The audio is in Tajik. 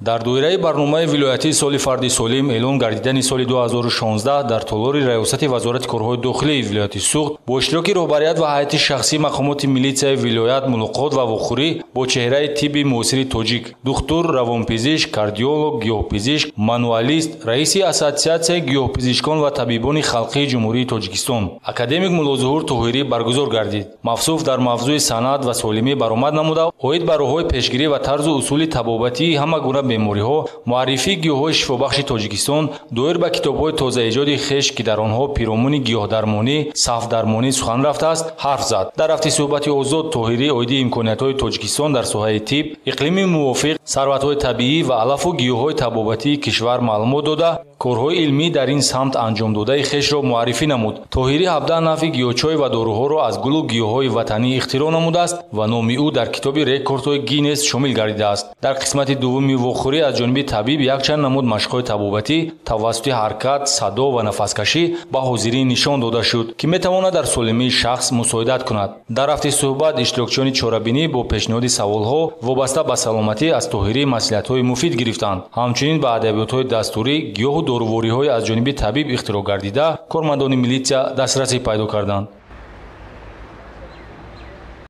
Дар доираи барномаи вилоятии соли фарди солим эълон гардидани соли 2016 дар толори раёсати Вазорати корҳои дохилии вилояти Суғд бо иштироки роҳбарият ва ҳайати шахсии мақомоти милитсияи вилоят мулоқот ва вохӯрӣ бо чеҳраи тибби муосири тоҷик, духтур, равонпизишк, кардиолог, гиёҳпизишк, мануалист, раиси Ассотсиатсияи гиёҳпизишкон ва табибони халқии Ҷумҳурии Тоҷикистон, академик Муллозуҳур Тоҳирӣ баргузор гардид. Мавсуф дар мавзӯи санъат ва солимӣ баромад намуда, оид ба роҳҳои пешгирӣ ва тарзу усули табобатии ҳама гуна бемориҳо, муаррифии гиёҳҳои шифобахши Тоҷикистон, доир ба китобҳои тозаэҷоди хеш, ки дар онҳо пиромуни гиёҳдармонӣ, сафдармонӣ сухан рафтааст, ҳарф зад. Дар рафти суҳбати озод Тоҳирӣ оиди имкониятҳои Тоҷикистон дар соҳаи тиб, иқлими мувофиқ, сарватҳои табиӣ ва алафу гиёҳҳои табобатии кишвар маълумот дода, корҳои илмӣ дар ин самт анҷомдодаи хешро муаррифӣ намуд. Тоҳирӣ 17 навъи гиёҳчой ва доруҳоро аз гулу гиёҳҳои ватанӣ ихтироъ намудааст ва номи ӯ дар китоби рекордҳои Гиннес шомил гардидааст. Дар қисмати дуввуми вохӯрӣ аз ҷониби табиб якчанд намуд машқҳои табобатӣ тавассути ҳаракат, садо ва нафаскашӣ ба ҳозирин нишон дода шуд, ки метавонад дар солимии шахс мусоидат кунад. Дар рафти суҳбат иштирокчиёни чорабинӣ бо пешниҳоди саволҳо вобаста ба саломатӣ аз Тоҳирӣ маслиҳатҳои муфид гирифтанд. Ҳамчунин ба адабиётҳои дастурӣ, гиёҳу дорувориҳои аз ҷониби табиб ихтироъ гардида, кормандони милитсия дастрасӣ пайдо карданд.